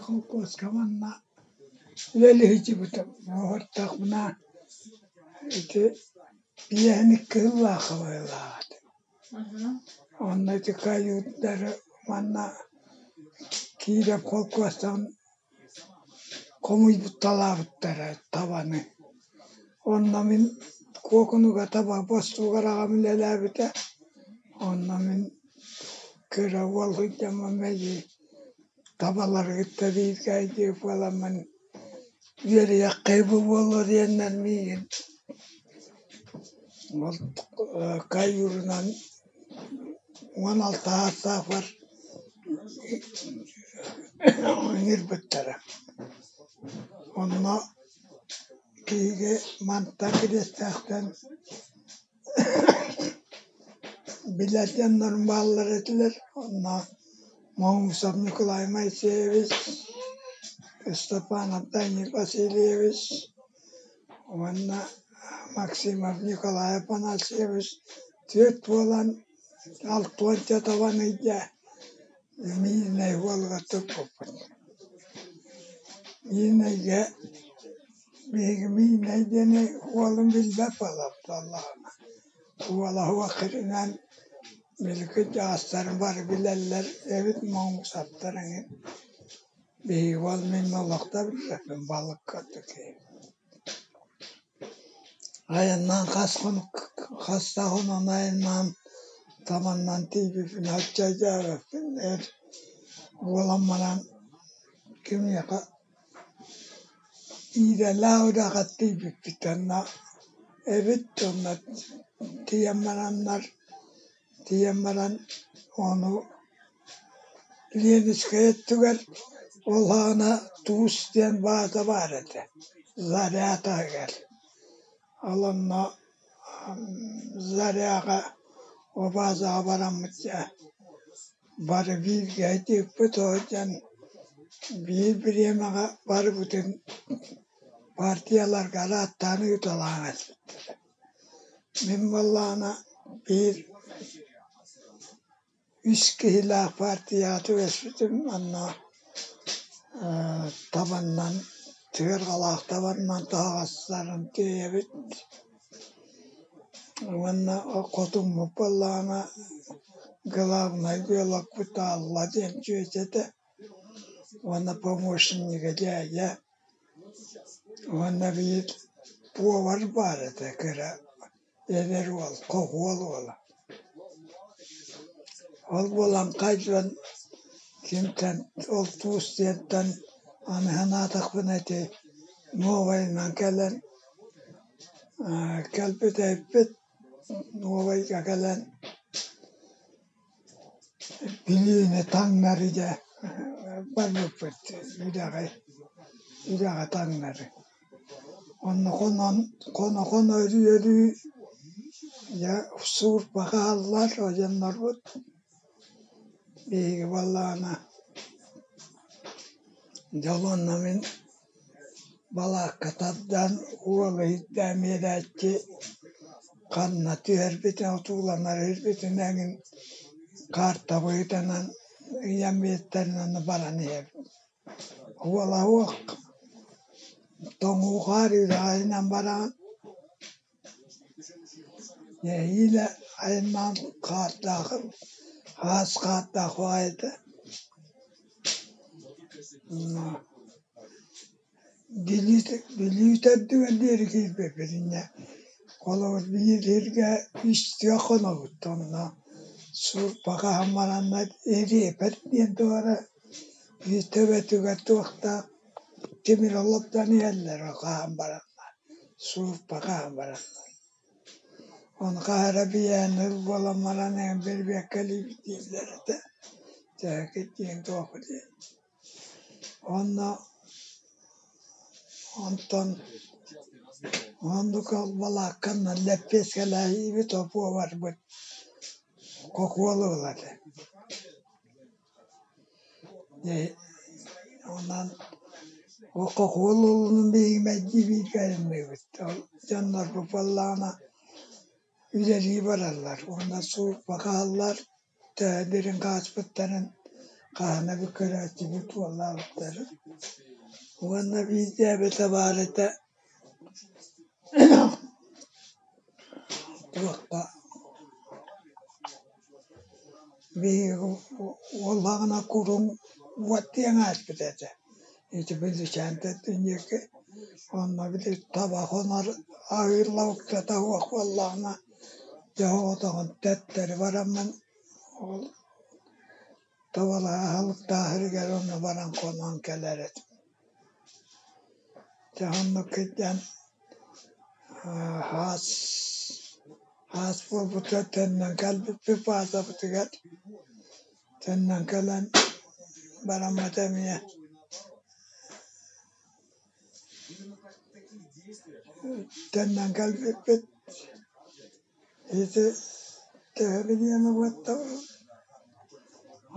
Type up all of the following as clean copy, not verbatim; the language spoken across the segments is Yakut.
Холкуоска манна үлэлии сылдьыбытым. Оһортохпуна ити 52 сыллаахха быһыылаах этэ. Онно ити каютдары манна Киирэп холкуостан хомуйбутталаабыттара табаны. Онно мин Куокунуга таба бостуугар аҕам үлэлээбитэ. Онно мин кыра уол сылдьаммын мэлдьи табалары кытта бииргэ өйдүүр буоламмын үөрүйэх киһи буолуо диэннэр миигин ол каюрунан 16 саастаахпар ыҥырбыттара. Онно биһиги мантан Кириэстээхтэн билэр дьоннорум бааллар этилэр. Онно Моҥусов Николай Моисеевич, Степанов Данил Васильевич уонна Максимов Николай Афанасьевич түөрт буолан 60 табан ыйда Мииринэй уолугар турбуппут. Мииринэйгэ биһиги Мииринэй диэни уолун билбэт буолабыт буоллаҕына. Уола суох сиринэн били кырдьаҕастарым бары билэллэр эбит Моҥусаттар эҥин. Биһиги уол мин олох да билбэппин балыкка киһи. Айаннаан хас хонук хас да хонон айаннаан таманнан тиийбиппин оччо өйдөөбөппүн эр буолан баран кимиэхэ Иирэлээх үрэххэ тиийбиппит онно эбит уонна тиийэн бараннар тиийэн баран ону Ленинскэй өттүгэр ол саҕана Туус диэн бааза баар этэ Заря таһыгар. Ол онно Заряҕа ол баазаҕа бараммыт дьэ бары бииргэ тыыппыт сылдьан биир бириэмэҕэ барыбытын партияларга арааттаан ыыталаан эспиттэрэ. Мин буоллаҕына биир үс киһилээх партияҕа түбэспитим уонна табаннан сыарҕалаах табаннан таһаҕастарын тиэйэбит уонна хотуммут буоллаҕына главнай геологпыт Алла диэн чүөчэ этэ уонна помощнига дьээдьэ уонна биир повар баар этэ кыра эдэр уол хохуол уола. Ол буолан хайдан кимтэн ол туус диэнтэн аны санаатахпына ити новайынан кэлэн кэлбит эбиппит Новайга кэлэн Бүлүүнү таҥнары дьэ барбыппыт үрэҕи үрэҕи таҥнары. Онно хонон хоно-хоно өрүү-өрүү дьэ суурпа хааллар дьоннорбут. Биһиги буоллаҕына дьол уонна мин балаакка тардан уол иһирдээн биэрээччи ханна түһэрбитин отууланар ирбитин эҥин карта быһыытынан ыйан биэртэринэн баран иһэбит. Уола суох тоҥуу хаар үрэҕинэн бараҕын. Нэһиилэ айаннаан хаардаах хаас хаардаах баҕайыта Бүлүү төрдүгэр диэри киирбиппит инньэ холобур биир сиргэ үстүү хонобут онно суурпаҕаһан бараннар Ириэпэт диэн туора төбөтүгэр туохтаах тимир олордон иһэллэр хаһан бараннар суурпаҕаһан бараннар. Ону хаһан эрэ биһиэнэ ыл буолан баран бэрэбиэркэлиибит дииллэр этэ чээкит диэн туох диэн. Уонна онтон оннук ол балаакканан лэппиэскэлээһиибит опуобарбыт хохуол ылар Онон хохуол уолунун биһиги мэлдьи бииргэ айанныыбыт. Ол дьоннорбут буоллаҕына үлэлии бараллар уонна суурпа хааллар төһө дириҥ хааспыттарын Хаһан эбит көрөөччүбүт уоллаабыттар. Уонна биирдэ эбэтэ баар этэ туохха биһиги уоллаҕына куруҥ уот диэн ааспыт этэ. Ити Бүлүүчээнтэн диэки онно били таба хонор аһыыр лабыктата суох буоллаҕына дьэ соҕотоҕун төттөрү бараммын ол табалаах аһылыктаах онно баран хонон кэлэр этим. Дьэ оннук кырдьан хаас хаас буолбута төннөн кэлбиппит баазабытыгар төннөн кэлэн бараммыт эмиэ төннөн кэлбиппит ити төһө бириэмэ буолта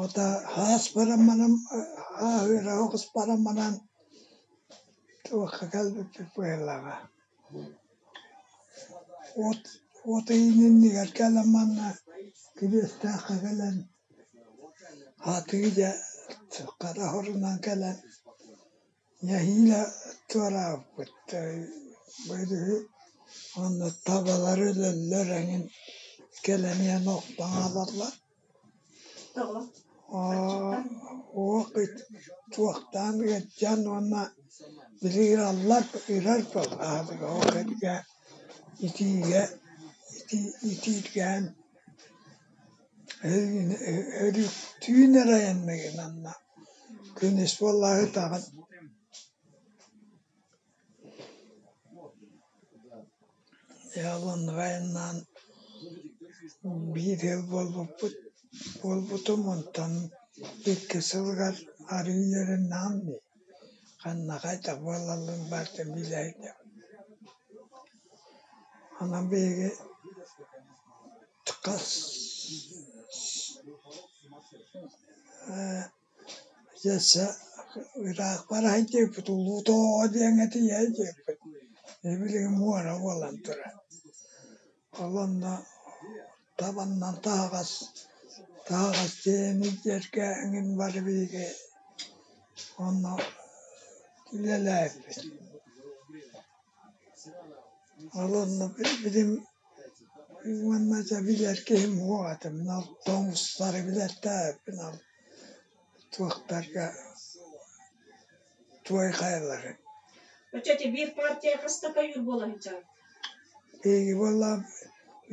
Ото хаас баран баран ааһыыра оҕус баран баран туохха кэлбиппит быһыылааҕа. От от ыйын иннигэр кэлэн манна Кириэстээххэ кэлэн хатыы дьэ хара хорунан кэлэн нэһиилэ туораабыппыт. Бу уонна табалар өлөллөр эҥин кэлэн иһэн охтон хаалаллар. Уох туохтаан ыалдьан уонна били ыраллар ырар буоллаҕа ол кэннэ итиигэ итииргээн өлүктүүн эрэ айанныгын анна күнүс буоллаҕа ытаҕын. Дьэ ол оннук айаннаан биир ыал буолбуппут буолбутум онтон икки сылыгар арыый үөрэннэҕим дии ханна хайдах буолалларын барытын билэ сылдьабын. Онон биһиги хас Дьэ ыраах бара сылдьыбыппыт, Улуу Тоҕоҕо диэҥҥэ тиийэ сылдьыбыппыт. Билигин муора буолан турар. Ол онно табаннан таһаҕас, таһаҕас тиэйэн илдьэргэ эҥин бары биһиги онно үлэлээбиппит. Ол онно билим уонна дьэ билэр киһим суох этэ, мин ол тоҥустары билэртээбиппин ол туохтарга туой хайалары. Оччо ити биир партия хаста каюр буола сылдьаҕын? Биһиги буолла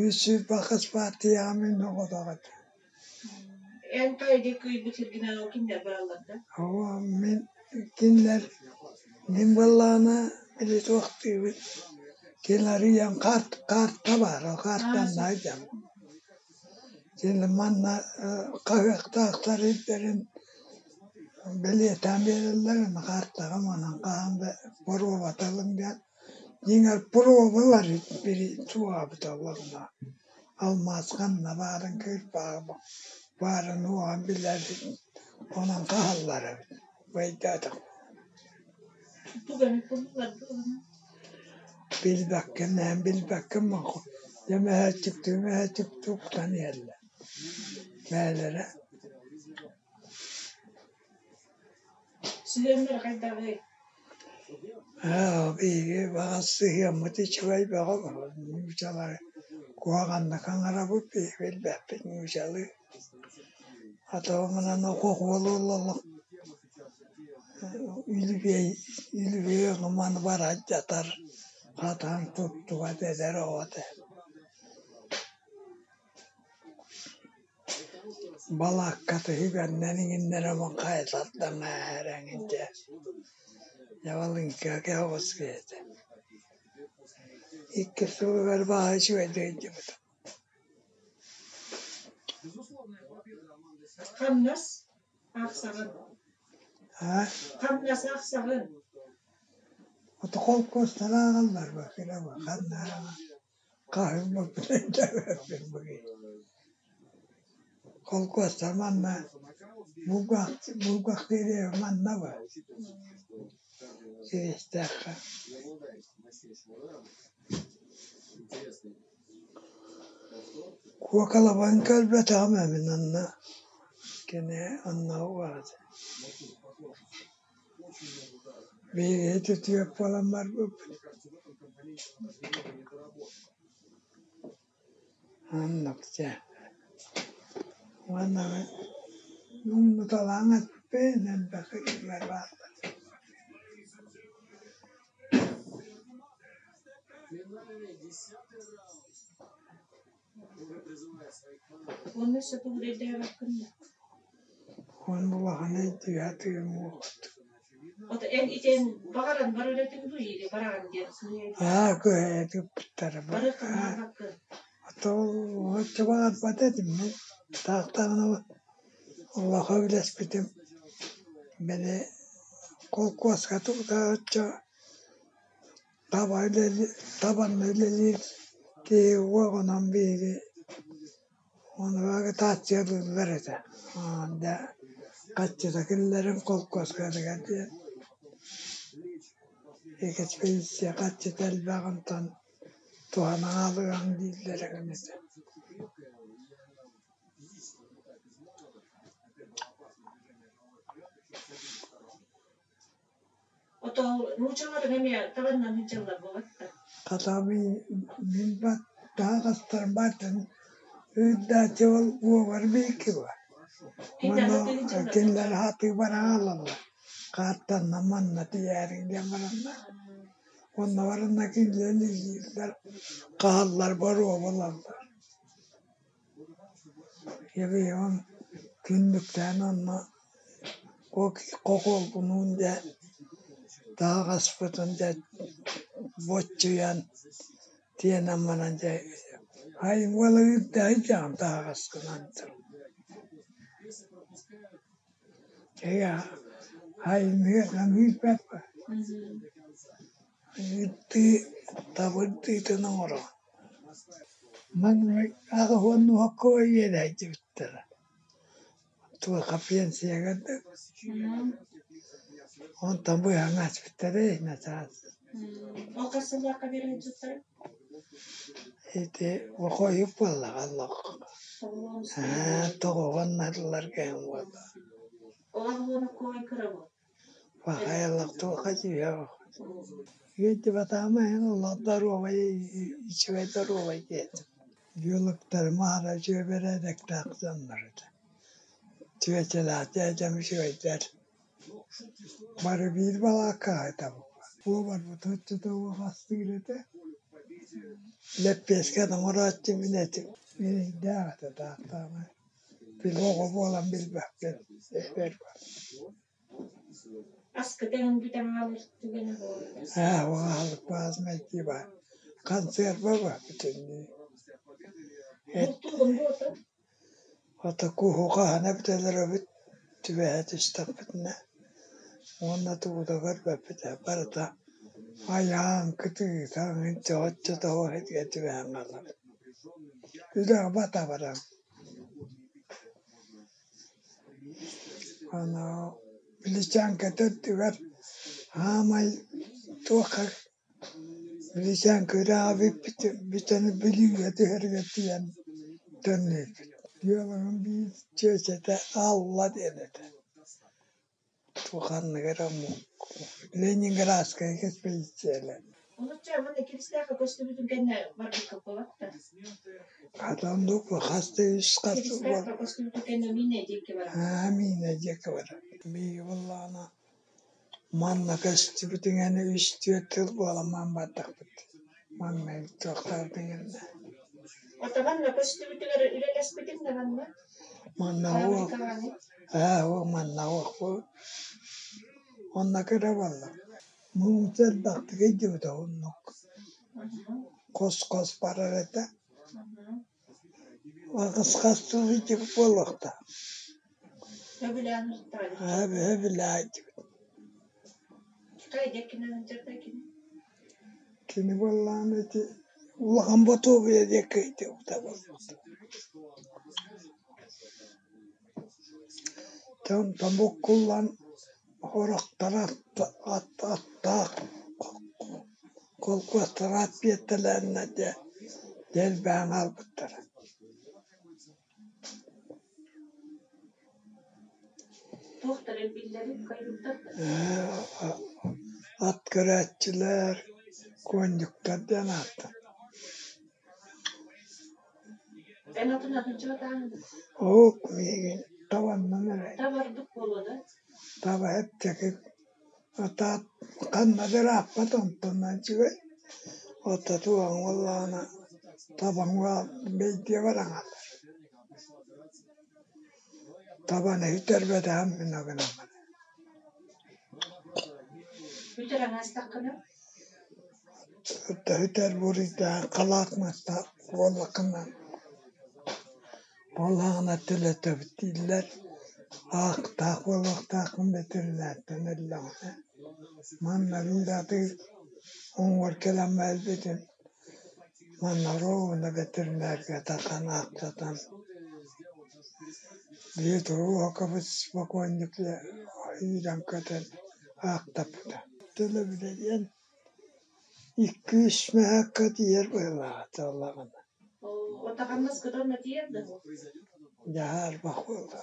үс сүүс бахыс партияҕа мин оҕотох этим. Эн хайдыы кыйбыт сиргинэн ол кинилэр бараллар да? Оо, мин кинилэр мин буоллаҕына били туохтуубут кинилэр ийэм карта баар, ол картанна сылдьабын. Кинилэр манна хаһыахтаахтар ирдэрин бэлиэтээн биэрэллэр, аны картаҕа манан хаһан да боруобаталыҥ диэн. Дьиҥэр пробалар били туһаабыта буолла. Алмаас ханна баарын кыырпаҕа баарын уоҕун билэр онон хаһаллар эбит өйдөөтөх. Тугу эмит буллулар дуо? Билбэккин эн билбэккин дьэ мөһөөччүктүү мөһөөччүктүү уктан иһэллэр бэйэлэрэ. Сыһыаннара хайдаҕый? Ээ, биһиги баҕас сыһыаммыт үчүгэй бөҕө нуучалары куһаҕаннык аҥарабыт биһиги билбэппит нуучалыы. А то манан хохуолу үлүбүөй үлүбүөй ону-маны бара жатар хатан туттубат эдэр оҕо этэ. Балаакката үгэннэн иҥиннэрэ хайа тардан ааһар эҥин дьэ дьабалыҥка оҕус киһитэ. Икки сылыгар баҕа үчүгэйдик илдьибитим. Хамнас аахсаҕын. Аа? Хамнас аахсаҕын. Ото холкуостар ааҕаллар ба кыра ханна хаһыҥҥа Холкуостар манна Булгах диэри манна ба Киристээххэ. Куокалабан көрбөтөҕүм ээ мин онно. Кини онно биһиги түтүөк буолан барбыппыт. Оннук дьэ. Уонна умнуталаан эппин элбэх ырыалар бааллар. Уонна өссө тугу да өйдөөбөккүн да? Уонна улахан өйдүө тыым уот. Ото эн итиэн баҕаран барар этиҥ дуу или бараҕын диэн сыһыа Аа, кыһайа тыыппыттара. Барыаххын баҕарбаккын. Оччо баҕарбат этим мин. Таахтаҕына улахан үлэспитим. Били холкуоска тута оччо таба үлэлиир, табанна үлэлиир киһи уоҕунан биһиги ону агитациялыыллар этэ. Дьэ хаччыта киллэрин холкуоскатыгар диэн экспедиция хаччыта элбэх онтон туһанан аалыаҥ дииллэр эҥин этэ. Ото нууччаларыҥ эмиэ табаннан сылдьаллар буолбат Хата мин таһаҕастарым баартан ыырдааччы ол уобар биһикки буолар. Уонна кинилэр аһатыы баран хаалаллар. Хаартанна манна тиийээриҥ диэн бараннар. Уонна баранна кинилэр илиилэр хааллар боруобалаллар. Ебейон күннүктээн онно хохуолбунуун дьэ таһаҕаспытын дьэ боччуйан тиэнэн баран дьэ айылҕала ыырдаһый дьаҕан таһаҕаскынан айыныа ыырдыы табырдыытын оҥоро Маҥнай 80 уһукка үөрээччибиттэрэ. Туохха пенсияҕа да онтон быһан ааспыттара начаас. Ол хас сыллаахха биэрээччиттэрэ? Ити хойут буоллаҕа олох. Тоҕуһуннарылар кэм буолла. Ол уону кой кыра бу. Пахайалах туохха дьиэ Үөдүбатаама иһин олох доруобай үчүгэй доруобай диэтим. Биологтарым аһара үчүгэй бэрээдэктээх дьоннор этэ. Чүөчэлээх дьээдьэм үчүгэйдэр. Бары биир балааккаҕа ыытабыт. Буобарбыт оччото астыыр этэ. Лэппиэскэ оҥорооччу мин этим. Миирдээх этэ таахтаҕына. Били оҕо буолан билбэппин. Эбэр Аскытын бүтэн хаалар түгэнэ буолар. Ээ, уһаалык баас мэлдьи баар. Консерва бар бүтүннүү. Бултуугун буолта? Ото куһу хаһан эбитэлэр эбит түбэһэ түстэхпитинэ уонна тугу да көрбөппүт ээ барыта айаан кытыыта оччото этигэ түбэһэн хаалабыт. Үлэҕэ бата баран. Аны Биличээҥкэтэ үрдүгэр хаамай туохха Биличээҥкэ үрэҕэ бүппүт бүтэн Бүлүүгэ түһэригэр тиийэн төннүбүппүт. Дьыалаҕым биир чүөчэтэ Алла диэн этэ. Туох ханнык эрэ омук Ленинградскай экспедициялар. Онучча манна Киристээххэ көстүбүтүн кэннэ барбыкка буолбат Хата оннук хас да үс хас Киристээххэ көстүбүтүн кэннэ Миинэ диэки барар. Аа, Миинэ диэки барар. Биһиги буоллаҕына манна көстүбүтүҥ аны үс-түөрт тыл буолан бардахпыт. Маҥнай туохтаабытыҥ иннэ. Ото манна көстүбүтүгэр үлэлэспитиҥ да манна? Манна уох, аа, манна уох онно кыра буолла. Муҥ элбэхтик илдьибитэ оннук. Хос-хос барар этэ. Аҕыс хас сыл илдьибит буолуохтаах. Сөбүлээн Сөбүлээн Кини буоллаҕына ити улахан Ботуобуйа диэки илдьибитэ буолуохтаах. Онтон буккуллан орохторо аттаах холкуостара ат биэртэлээннэр дьэ элбээн хаалбыттара. Ат көрөөччүлэр, куонньуктар диэн ааттар. Оһук миигин табаннан эрэ. Таба эпчэки атаат ханна да ырааппат онтоннон үчүгэй. Оттотуоҕуҥ буоллаҕына табаҥ бэйдиэ бараҥалар. Табаны сүтэрбэтэҕим мин гынан Үтэр буруйдаах халаат маста буоллаххына буоллаҕына төлөтөбүт дииллэр, аахтаах буолуохтааххын бэтэринээртэн өллөҕүнэ. Манна мин уҥуор кэлэн барбытым, манна ровно бэтэринээргэ тахсан аахтатан Петровкабыт спокойник үүрэн-көтөн аахтаппыта. Төлөбүрэ диэн икки-үс мөһөөккө тиийэр быһыылаах буоллаҕына. Дьаһаарбах буолла.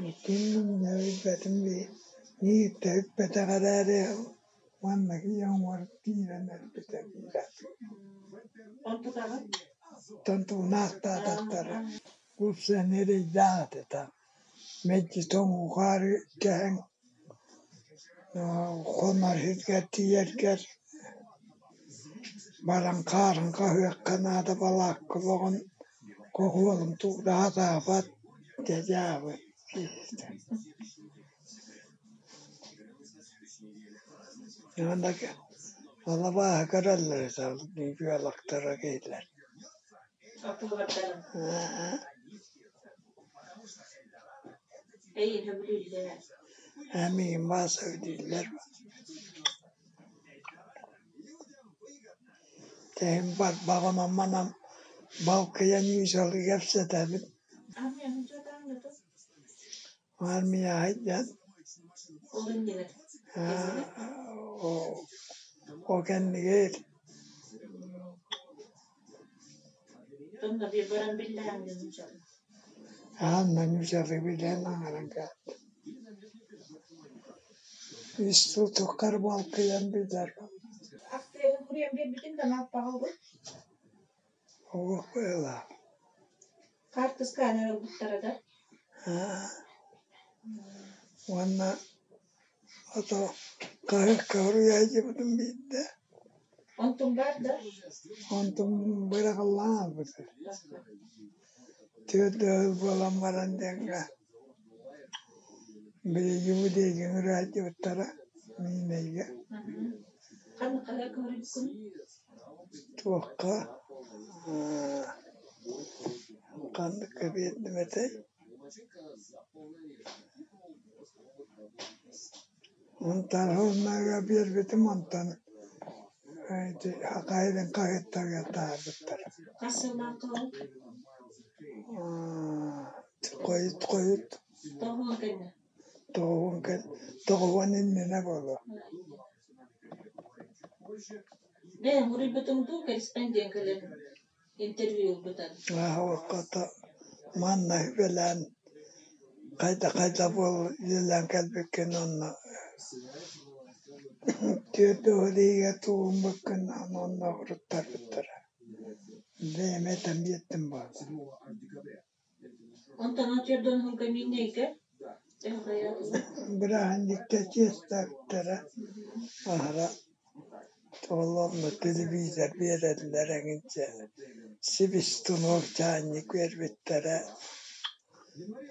Итиннэ билбэтим биир да үппэтэх эрээри уонна киһи киирэн өлбүтэ биирэ. Оттон туунаахтаатахтара купсан эрэйдээх этэ мэлдьи тоҥуу-хаары кэһэн хонор сиргэр тиийэргэр баран хаарын хаһыахха наада балаакка олоҕун хохуолун туура сатаабат дьэ дьаабы Алабааһы көрөллөр үтүө киһилэр. Миигин бааса дииллэр. Тэһин барбаҕынан манан балкыйан үс кэпсэтэбин. Армия сылдьан ол кэннигэр аан билэн аҥаран үс сыл тухары балкыйан билэр. Оҕо быһыылаах. Уонна ото хаһыакка суруйааччыбытын биирдэ. Онтум быраҕыллан хаалбыта. Түөрт ыал буолан баран диэҥҥэ биһиги бу диэки ыҥырааччыбыттара Миинэйгэ. Туохха ханныкка биэрдим этэй? Онтон биэрбитим онтон ити Хахайдын хаһыаттарыгар таһаарбыттара. Хойут хойут тоҕуон иннинэ буолуо. Манна үбэлээн хайда-хайда буол үлэлээн кэлбиккин онно түөрт уон иһигэр тугуммуккун онно уруттарбыттара. Бэйэм этэн биэрдим буолла. Бырааһынньыкка чиэстээбиттэрэ аһара олорно телевизор биэрэллэр эҥинчэ свистунок чаанньык биэрбиттэрэ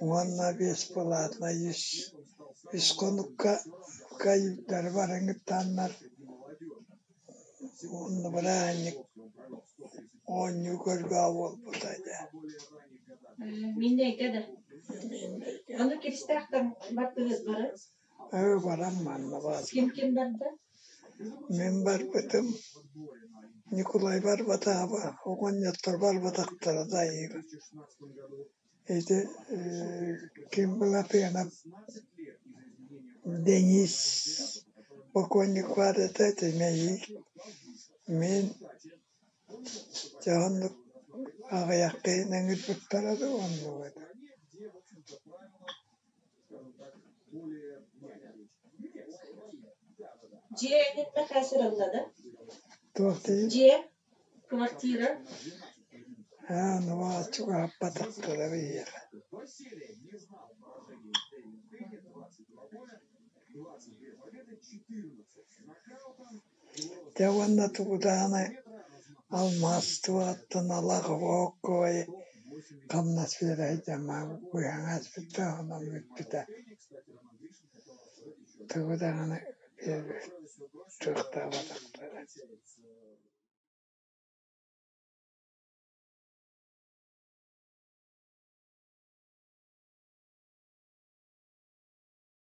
уонна бесплатно үс үс хонукка каюрдары баран уонна бырааһынньык оонньуу көргө буолбута дьэ. Баран манна баар. Мин барбытым, Ньукулай барбатаҕа, оҕонньоттор барбатахтара да ити ким Былатыанап Денис покойник баар этэ, ити Мэйик, мин Дьэ оннук аҕыйах киһини ыҥырбыттара дуу, оннук этэ. Дьиэ эҥин Мэхээс ылла да? Туох диир? Дьиэ, квартира. Аа, чугаһаппатахтара биһиэхэ. Дьэ уонна тугу даҕаны алмаас туоҕуттан алаҕа-оһооккой хамнас биэрэ сылдьаммын быһан ааспыта онон бүппүтэ. Тугу даҕаны туохтаабатахтара.